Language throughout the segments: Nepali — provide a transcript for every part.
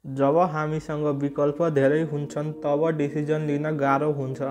जब हामीसँग विकल्प धेरै हुन्छन् तब डिसिजन लिन गाह्रो हुन्छ।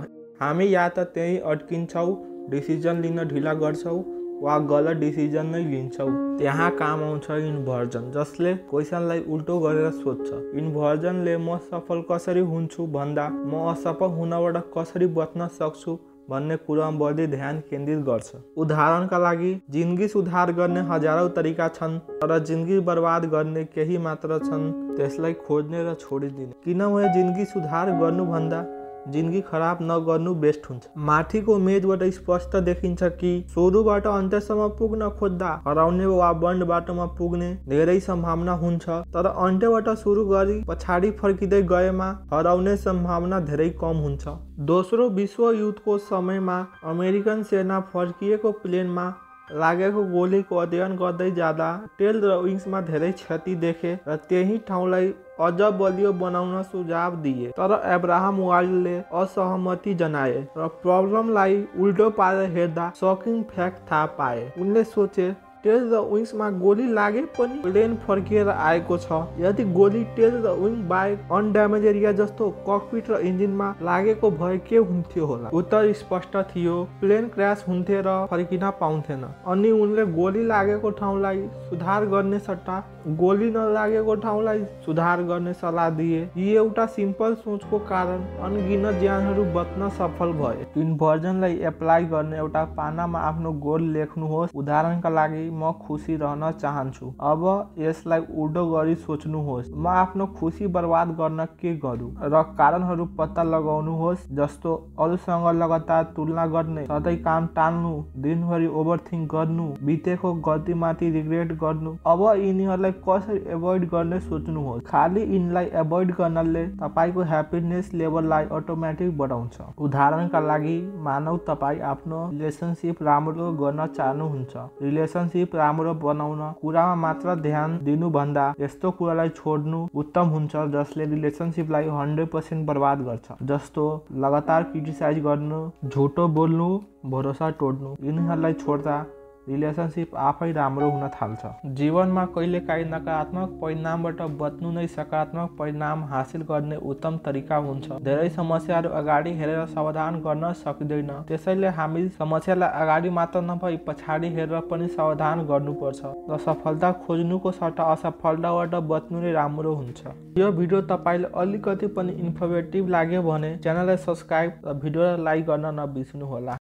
हामी या त त्यही अड्किन्छौँ, डिसिजन लिन ढिला गर्छौँ वा गलत डिसिजन नै लिन्छौँ। त्यहाँ काम आउँछ इन्भर्जन, जसले क्वेसनलाई उल्टो गरेर सोध्छ। इन्भर्जनले म सफल कसरी हुन्छु भन्दा म असफल हुनबाट कसरी बच्न सक्छु भन्ने कुरामा बढी ध्यान केन्द्रित गर्छ। उदाहरणका लागि, जिन्दगी सुधार गर्ने हजारौं तरिका छन्, तर जिन्दगी बर्बाद गर्ने केही मात्र छन्। त्यसलाई खोज्ने र छोडिदिने। किनभने जिन्दगी सुधार गर्नुभन्दा जिन्दगी खराब नगर्नु बेस्ट हुन्छ। माथिको मेजबाट स्पष्ट देखिन्छ कि सुरुबाट अन्त्यसम्म पुग्न खोज्दा हराउने वा बन्द बाटोमा पुग्ने धेरै सम्भावना हुन्छ, तर अन्त्यबाट सुरु गरी पछाडि फर्किँदै गएमा हराउने सम्भावना धेरै कम हुन्छ। दोस्रो विश्व युद्धको समयमा अमेरिकन सेना फर्किएको प्लेनमा लागेको गोलीको अध्ययन गर्दै जाँदा टेल र विङ्समा धेरै क्षति देखे र त्यही ठाउँलाई अझ बलियो बनाउन सुझाव दिए। तर अब्राहम वाइल्डले असहमति जनाए र प्रब्लमलाई उल्टो पारेर हेर्दा सकिङ फ्याक्ट थाहा पाए। उनले सोचे, टेल र विङ्समा गोली लागे पनि प्लेन फर्किएर आएको छ। यदि गोली टेल र विङ बाहेक अनड्यामेज एरिया जस्तो ककपिट र इन्जिनमा लागेको भए के हुन्थ्यो होला? उत्तर स्पष्ट थियो, प्लेन क्र्यास हुन्थ्यो र फर्किन पाउँथेन। अनि उनले गोली लागेको ठाउँलाई सुधार गर्ने सट्टा गोली नलागेको ठाउँलाई सुधार गर्ने सल्लाह दिए। यी एउटा सिम्पल सोचको कारण अनगिनत ज्यानहरू बच्न सफल भए। इन्भर्जनलाई एप्लाई गर्ने एउटा पानामा आफ्नो गोल लेख्नुहोस्। उदाहरणका लागि, म खुसी रहन चाहन्छु। अब यसलाई उल्टो गरी सोच्नुहोस्, म आफ्नो खुसी बर्बाद गर्न के गरौँ? र कारणहरू पत्ता लगाउनुहोस्, जस्तो अरूसँग लगातार तुलना गर्ने, सधैँ काम टाल्नु, दिनभरि ओभरथिङ्क गर्नु, बितेको गल्तीमाथि रिग्रेट गर्नु। अब यिनीहरूलाई कसरी एभोइड गर्ने सोच्नुहोस्। खालि यिनलाई एभोइड गर्नाले तपाईको ह्याप्पिनेस लेभललाई अटोमेटिक बढाउँछ। उदाहरणका लागि, मानौ तपाईँ आफ्नो रिलेसनसिप राम्रो गर्न चाहनुहुन्छ। रिलेसनसिप राम्रो बनाउन कुरामा मात्र ध्यान दिनुभन्दा यस्तो कुरालाई छोड्नु उत्तम हुन्छ जसले रिलेसनसिपलाई 100% बर्बाद गर्छ, जस्तो लगातार क्रिटिसाइज गर्नु, झुटो बोल्नु, भरोसा तोड्नु। यिनीहरूलाई छोड्दा रिलेसनसिप आफै राम्रो हुन थाल्छ। जीवनमा कहिलेकाहीँ नकारात्मक परिणामबाट बच्नु नै सकारात्मक परिणाम हासिल गर्ने उत्तम तरिका हुन्छ। धेरै समस्याहरू अगाडि हेरेर समाधान गर्न सकिँदैन, त्यसैले हामी समस्यालाई अगाडि मात्र नभई पछाडि हेरेर पनि समाधान गर्नुपर्छ र सफलता खोज्नुको सट्टा असफलताबाट बच्नु नै राम्रो हुन्छ। यो भिडियो तपाईँले अलिकति पनि इन्फर्मेटिभ लाग्यो भने च्यानललाई सब्स्क्राइब र भिडियोलाई लाइक गर्न नबिर्सनुहोला।